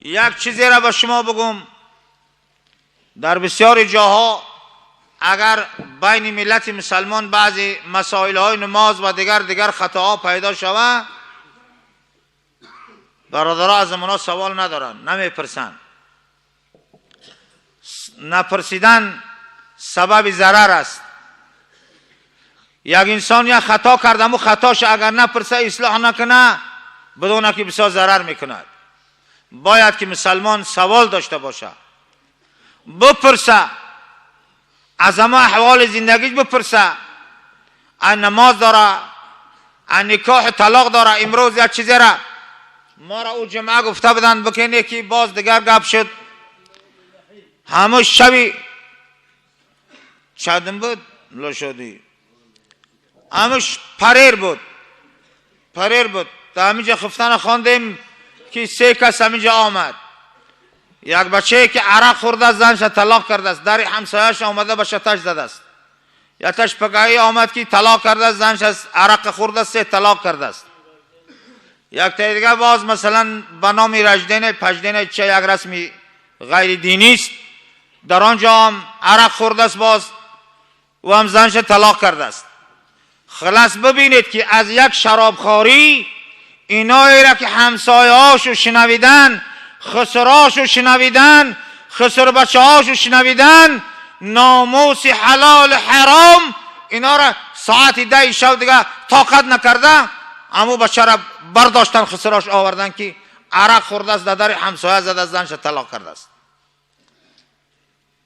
Як чизеро ба шумо бигӯм, дар бисёри ҷоҳо агар байни миллати мусалмон баъзе масоилҳои намоз ва дигар хатоҳо пайдо шавад, бародаро аз онҳо савол надоранд, намепурсанд. Напурсидан сабаби зарар аст. Як инсон як хато кард, аммо хатош агар напурса, ислоҳ накунад, бидона ки бисёр зарар мекунад. Бояд ки мусалмон савол дошта бошад, бипурса, аз ҳама аҳволи зиндагиш бипурса. А намоз дора, а никоҳу талоқ дора. Имрӯз як чизера моро ӯ ҷумъа гуфта буданд бикине, ки боз дигар гап шуд. Ҳамун шаби чандум буд лошодӣ, ҳамуш парер буд, парер буд. Дар ҳаминҷа хуфтана хондем, ки се кас ҳаминҷа омад. Як бачае ки арақ хӯрдааст, занша талоқ кардааст, дари ҳамсояш омада ба шаташ задааст. Якташ пагаҳӣ омад, ки талоқ кардааст, занша арақа хӯрдааст, се талоқ кардааст. Яктаи дига боз, масалан, ба номи раждене паждене ча як расми ғайридинист, дар он ҷо ҳам арақ хӯрдааст, боз ӯ ҳам занша талоқ кардааст. Хулас, бибинед, ки аз як шаробхорӣ иноеро ки ҳамсояҳошу шунавидан, хусрошу шунавидан, хусрбачаҳошу шунавидан, номуси ҳалолу ҳаром инора соати 10 шав дига тоқат накарда, аму бачара бардоштан, хусрош овардан, ки арақ хӯрдааст, дар дари ҳамсоя задааст, занша талоқ кардааст.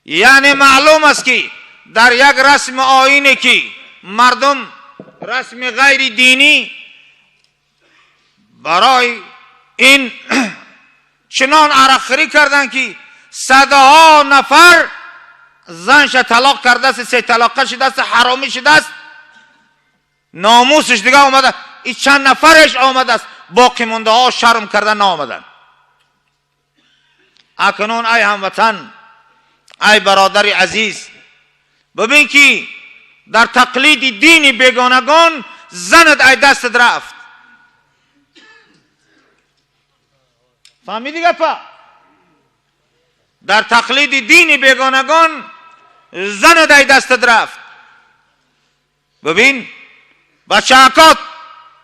Яъне маълум аст, ки дар як расми оине, ки мардум расми ғайри динӣ, барои ин чунон арақхӯрӣ карданд, ки садҳо нафар занша талоқ кардааст, се талоқа шудааст, ҳаромӣ шудааст, номусаш дига омада. И чанд нафареш омадааст, боқимондаҳо шарм карда наомаданд. Акнун, ай ҳамватан, ай бародари азиз, бибин, ки дар тақлиди дини бегонагон занат ай дастат рафт. Фаҳмидӣ гапа? Дар тақлиди дини бегонагон занат ай дастат рафт. Бибин, бачаакот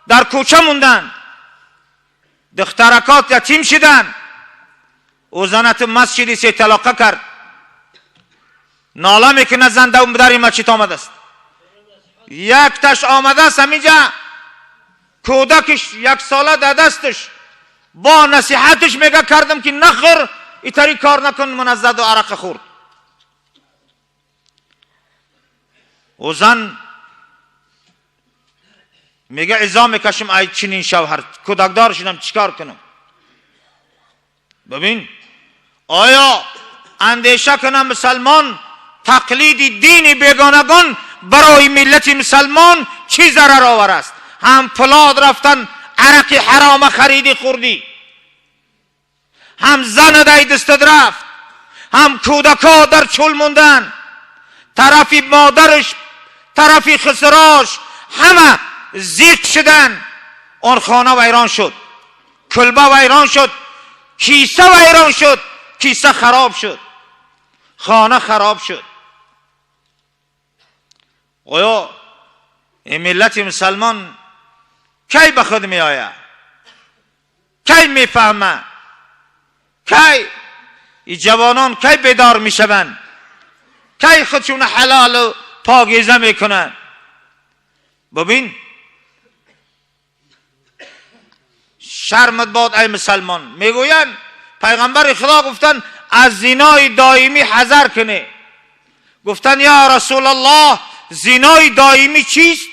дар кӯча монданд, духтаракот ятим шиданд. Ӯ занату маст шиди, се талоқа кард, нола мекунад, зан дари масҷид омадааст. Якташ омадааст ҳаминҷа, кӯдакиш яксола дар дасташ, бо насиҳаташ мега кардам, ки нахӯр, итари кор накун, муназзаду арақа хӯрд. Ӯ зан мега: изо мекашам ай чунин шавҳар, кӯдакдор шудам, чӣ кор кунам? Бибин, оё андеша кунам мусалмон, тақлиди дини бегонагон барои миллати мусалмон чӣ зарар овар аст? Ҳам пулод рафтан, арақи ҳарома хариди хӯрдӣ, ҳам занат ай дастат рафт, ҳам кӯдакҳо дар чӯл монданд, тарафи модараш, тарафи хусрош ҳама зиқ шуданд. Он хона вайрон шуд, кулба вайрон шуд, киса вайрон шуд, киса хароб шуд, хона хароб шуд. Оё ин миллати мусалмон кай ба худ меояд? Кай мефаҳмад? Кай и ҷавонон кай бедор мешаванд? Кай худшона ҳалолу покиза мекунанд? Бибин, шармат бод, ай мусалмон. Мегӯянд, пайғамбари Худо гуфтанд: аз зинои доимӣ ҳазар кунед. Гуфтанд: ё Расулаллоҳ, зинои доимӣ чист?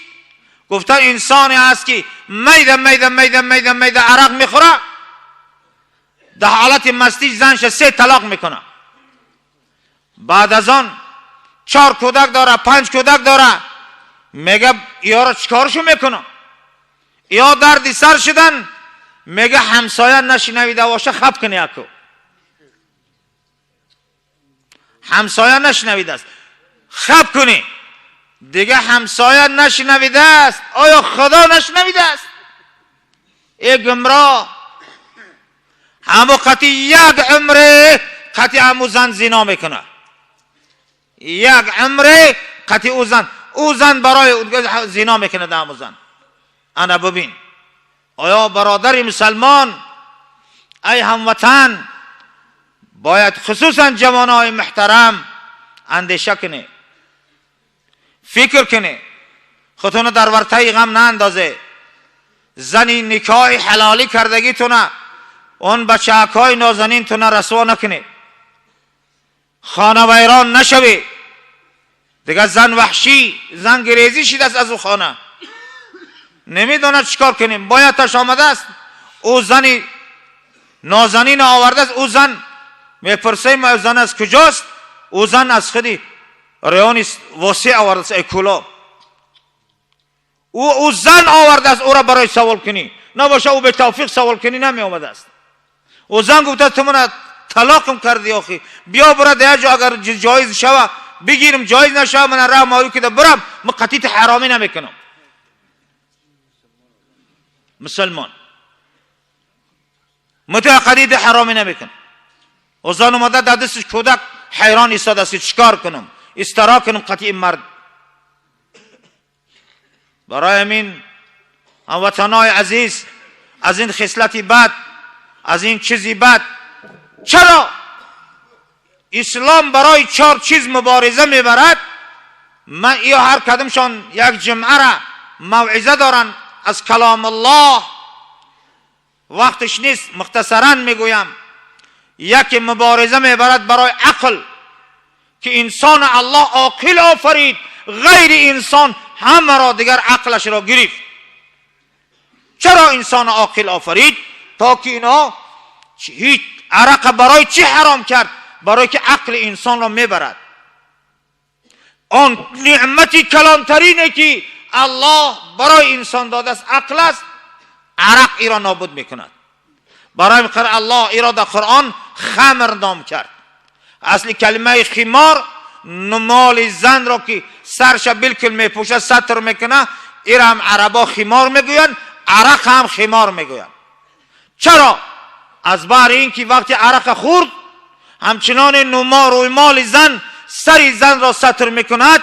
Гуфтанд: инсоне аст, ки майда майда майда майда майда арақ мехӯрад, дар ҳолати мастӣ занша се талоқ мекунад, баъд аз он чор кӯдак дора, панҷ кӯдак дора, мега: иёро чӣ коршо мекунам? Иё дарди сар шудан. Мега: ҳамсоя нашинавида боша, хаб куни яку. Ҳамсоя нашинавидааст, хаб кунӣ. Дига ҳамсоя нашинавидааст, оё Худо нашинавидааст? Э гумроҳ! Ҳаму қати як умре қати ҳаму зан зино мекунад. Як умре қати ӯ зан, ӯ зан барои зино мекунад ҳаму зан. Ана бибин, оё бародари мусалмон, ай ҳамватан, бояд хусусан ҷавонои муҳтарам андеша кунед, фикр кунед, худтонро дар вартаи ғам наандозе. Зани никоҳи ҳалолӣ кардагитона, он бачаакҳои нозанинтона расво накунед, хонавайрон нашавед. Дигар зан ваҳшӣ, зан гирезӣ шидааст аз ӯ хона, намедонад чӣ кор кунем. Бояд таш омадааст, ӯ зани нозанин овардааст. Ӯ зан мепурсем, ӯ зан аз куҷост? Ӯ зан аз худи райони Восеъ овардааст, ай Кӯлоб. Ӯ зан овардааст, ӯро барои савол кунӣ набоша, ӯ бетавфиқ савол кунӣ намеомадааст. Ӯ зан гуфта: ту мана талоқам кардӣ, охи биё бира дар як ҷо, агар ҷоиз шава бигирам, ҷоиз нашава мана раҳ моӣ кида бирам, ман қатити ҳаромӣ намекунам. Мусалмон, ман ту қатити ҳаромӣ намекунам. Ӯ зан омада, дар дасташ кӯдак, ҳайрон истодааст, ки чӣ кор кунам, истиро кунам қати ин мард. Барои ҳамин, ҳамватанои азиз, аз ин хислати бад, аз ин чизи бад. Чаро ислом барои чор чиз мубориза мебарад? Ман иё ҳар кадомшон як ҷумъара мавъиза доранд аз каломуллоҳ, вақташ нест, мухтасаран мегӯям. Яке мубориза мебарад барои ақл, ки инсон Аллоҳ оқил офарид, ғайри инсон ҳамаро дигар ақлашро гирифт. Чаро инсон оқил офарид? То ки инҳо ҳеҷ арақа барои чӣ ҳаром кард? Барои ки ақли инсонро мебарад. Он неъмати калонтарине ки Аллоҳ барои инсон додааст, ақл аст. Арақ иро нобуд мекунад. Барои ин Аллоҳ иро дар Қуръон хамр ном кард. Асли калимаи химор моли занро ки сарша билкул мепӯшад, сатр мекунад, ира ҳам арабо химор мегӯянд, арақ ҳам химор мегӯянд. Чаро? Аз баҳри ин ки вақти арақа хӯрд, ҳамчунони нумо рӯймоли зан сари занро сатр мекунад,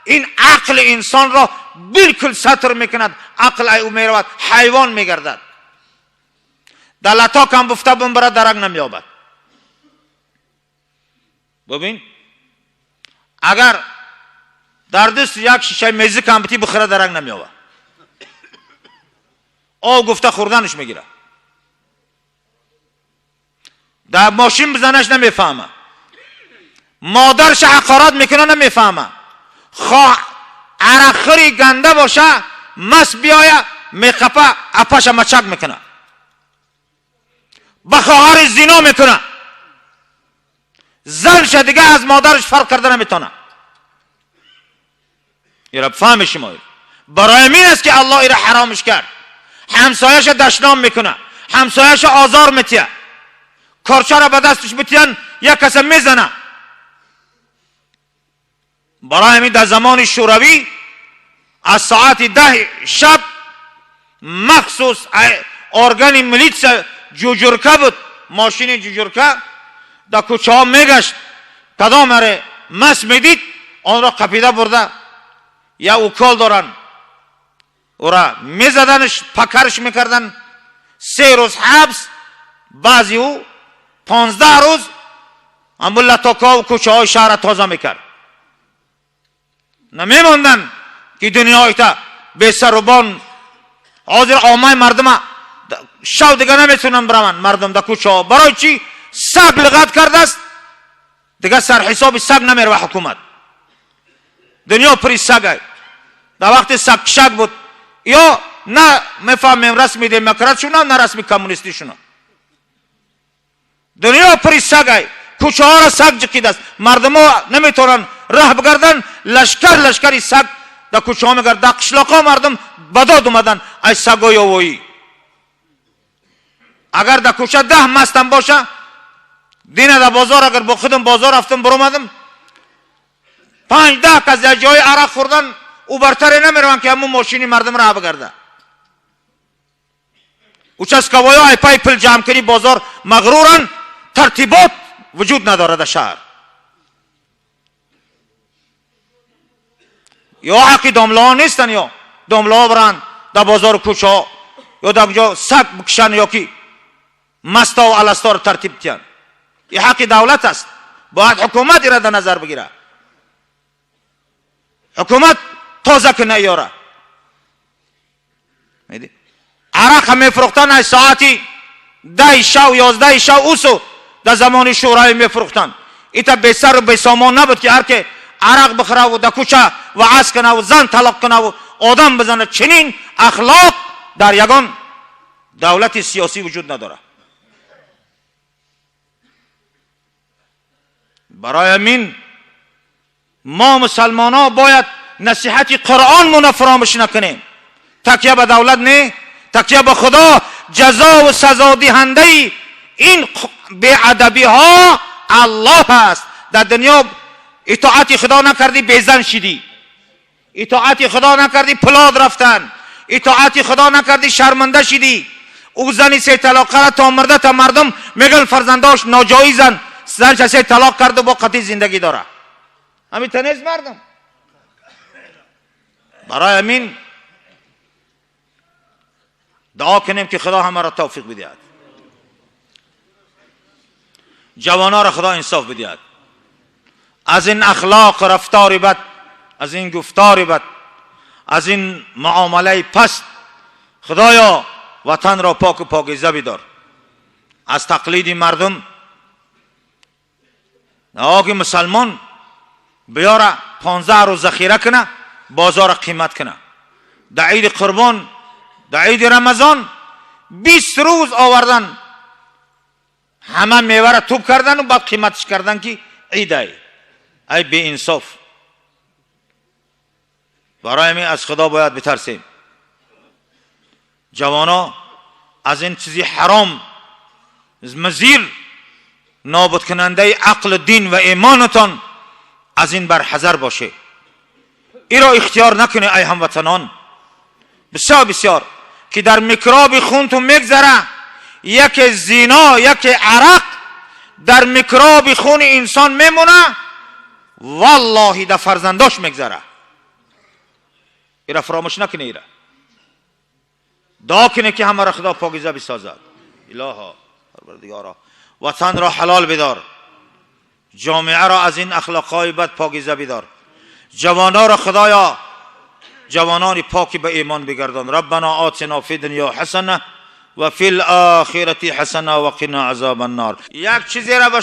ин ақли инсонро билкул сатр мекунад. Ақл ай ӯ меравад, ҳайвон мегардад. Дар латок ҳам буфта бумбара, дарак намеёбад. Бубин, агар дар даст як шишаи мезик ҳам битӣ, бихӯра, дарак намеёбад. Об гуфта хӯрданаш мегирад. Дар мошин бизанаш, намефаҳма. Модарша ҳақорат мекуна, намефаҳма. Хоҳ арақхӯри ганда боша, маст биёя, меқапа, апаша мачак мекуна, ба хоҳари зино мекуна, занша дига аз модараш фарқ карда наметавона. Ира фаҳми шумо, барои ҳамин аст ки Аллоҳ ира ҳаромаш кард. Ҳамсояша дашном мекуна, ҳамсояша озор метия, корчаро ба дасташ битиян, як каса мезана. Барои ҳамин дар замони Шӯравӣ аз соати 10 шаб махсус органи милитсия ҷуҷурка буд, мошини ҷуҷурка дар кӯчаҳо мегашт. Кадом аре маст медид, онро қапида бурда, я укол доранд, ӯра мезаданаш, пакарш мекардан, 3 рӯз ҳабс, баъзи ӯ 15 рӯз ҳамун латокҳову кӯчаҳои шаҳрра тоза мекард. Намемонданд ки дунёита бесарубон. Ҳозир оммаи мардума шав дига наметавонанд бираванд мардум дар кӯчаҳо. Барои чӣ? Саг лиғат кардааст, дига сарҳисоби саг намерава ҳукумат. Дунё пури сагай. Дар вақти сагкишак буд, ё на мефаҳмем расми демократшуна, на расми коммунистишуна. Дунё пури сагай, кӯчаҳоро саг ҷиқидааст, мардумо наметавонанд раҳ бигарданд. Лашкар лашкари саг дар кӯчаҳо мегард, дар қишлоқҳо мардум ба дод омаданд ай сагои овоӣ. Агар дар кӯча 10 мастам боша, дина дар бозор, агар бо худам бозор рафтам, биромадам, 5-10 кас дар ҷои арақ хӯрдан ӯ бартаре намераванд, ки ҳамун мошини мардум раҳ бигарда. Участковой ай пай пул ҷамъ кунӣ бозор мағруран, тартибот вуҷуд надорад дар шаҳр. Ё ҳаққи домлаҳо нестанд, ё домлаҳо баранд дар бозору кӯчаҳо, ё дар ҷо саг бикушанд, ё ки маставу аласторо тартиб диҳанд. Ин ҳаққи давлат аст, бояд ҳукумат ира дар назар бигирад, ҳукумат тоза куна ёра. Арақа мефурӯхтан аз соати 10 шав, 11 шав, усу дар замони шӯравӣ мефурӯхтанд. Ита бесару бесомон набуд ки ҳар ке арақ бихӯраву дар кӯча ваъз кунаву зан талоқ кунаву одам бизанад. Чунин ахлоқ дар ягон давлати сиёсӣ вуҷуд надорад. Барои ҳамин мо мусалмонҳо бояд насиҳати Қуръонмонро фаромӯш накунем. Такя ба давлат не, такя ба Худо. Ҷазову сазодиҳандаи ин беадабиҳо Аллоҳ аст. Дар дунё итоати Худо накардӣ, безан шидӣ, итоати Худо накардӣ, пулод рафтан, итоати Худо накардӣ, шарманда шидӣ. Ӯ зани сеталоқара то мурда та мардум мегӯянд фарзандош ноҷоизанд, занша се талоқ карду бо қатъи зиндагӣ дора. Ҳамин та нест мардум. Барои ҳамин дуо кунем ки Худо ҳамаро тавфиқ бидиҳад, ҷавонҳоро Худо инсоф бидиҳад, аз ин ахлоқ рафтори бад, аз ин гуфтори бад, аз ин муомилаи паст. Худоё, ватанро поку покиза бидор аз тақлиди мардум. Ки мусалмон биёра 15 рӯз захира куна, бозорро қимат куна. Дар иди Қурбон, дар иди Рамазон 20 рӯз овардан, ҳама меваро туб кардану баъд қиматш кардан ки идай. Ай беинсоф! Барои ҳамин аз Худо бояд битарсем. Ҷавоно аз ин чизи ҳаром, мазир нобудкунандаи ақлу дин ва имонатон, аз ин барҳазар бошед. Иро ихтиёр накунед, ай ҳамватанон. Бисёр бисёр ки дар микроби хунтун мегзара, яке зино, яке арақ дар микроби хуни инсон мемона, валлоҳи дар фарзандош мегзара. Ира фаромӯш накунед, ира дуо кунед ки ҳамаро Худо покиза бисозад. Илоҳо, Парвардигоро, ватанро ҳалол бидор, ҷомеаро аз ин ахлоқҳои бад покиза бидор, ҷавонҳоро Худоё ҷавонони поки ба имон бигардон. Раббана отина фи дунё ҳасана ва фи лохирати ҳасана ва қина азоба аннор. Як чизеро ба